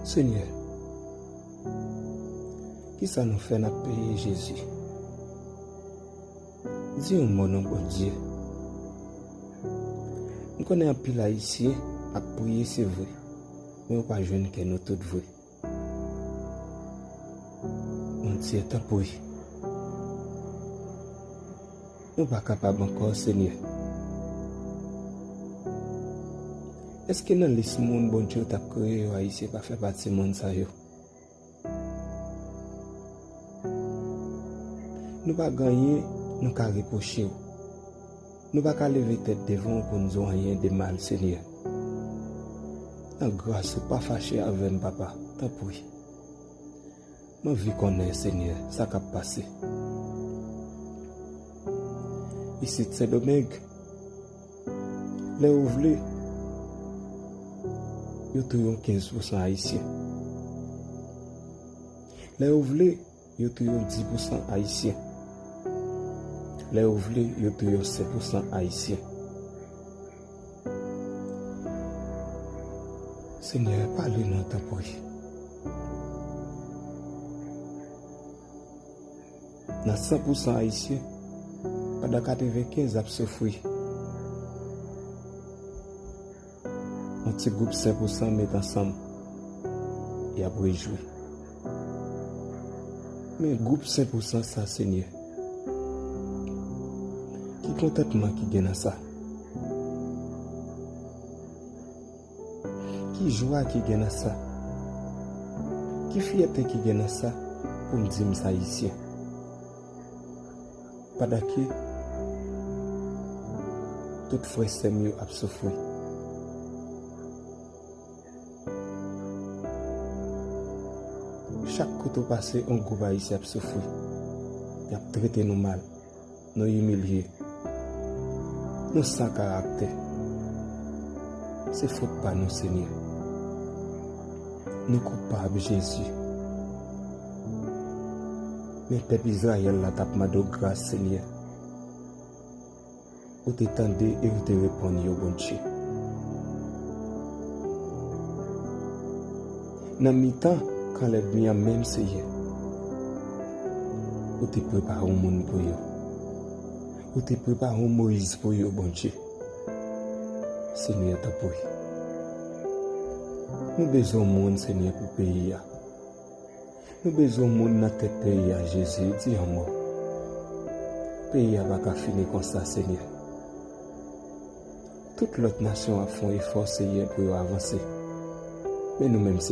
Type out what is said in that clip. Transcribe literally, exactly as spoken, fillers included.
Senyè, kisa nou fè n ap peye Jezi? Di yon mo non, Bondye. M konnen anpil Ayisyen ap priye, se vre, men yo pa jwenn kè nou tout vre. Bondye, tanpri. Nou pa kapab ankò, Senyè. Èske nan lis moun Bondye w t ap kreye yo, Ayisyen pa fè pati moun sa yo? Nou pa gen anyen nou ka repwoche w. Nou pa ka leve tèt devan w pou n di w anyen de mal, Senyè. Nan gras ou, pa fache avè m, Papa, tanpri. M anvi konnen, Senyè, sa k ap pase. Isit Sendomeng, lè yo vle, yo touye yon kenz pousan Ayisyen. Lè yo vle, yo touye yon dis pousan Ayisyen. Lè yo vle, yo touye yon senk pousan Ayisyen. Senyè, pale non, tanpri. Nan san pousan Ayisyen, pandan katrevenkenz ap soufri, yon ti gwoup senk pousan met ansanm, y ap rejwi. Men gwoup senk pousan sa, Senyè, ki kontantman ki gen nan sa? Ki jwa ki gen nan sa? Ki fyète ki gen nan sa pou m di m se Ayisyen? Pandan ke tout frè sè m yo ap soufri. Chak kote w pase, yon gwoup Ayisyen ap soufri. Y ap trete nou mal. Nou imilye. Nou san karaktè. Se fòt pa nou, Senyè. Nou koupab, Jezi. Men pèp Izrayèl la t ap mande w gras, Senyè. Ou te tande e ou te reponn yo, Bondye. Nan mitan kan lènmi an menm, Senyè, ou te prepare yon moun pou yo. Ou te prepare yon Moyiz pou yo, Bondye. Senyè, tanpri. Nou bezwen yon moun, Senyè, pou peyi a. Nou bezwen moun nan tèt peyi a, Jezi, di yon mo. Peyi a pa ka fini konsa, Senyè. Tout lòt nasyon ap fè yon efò, Senyè, pou yo avanse. Men nou menm, se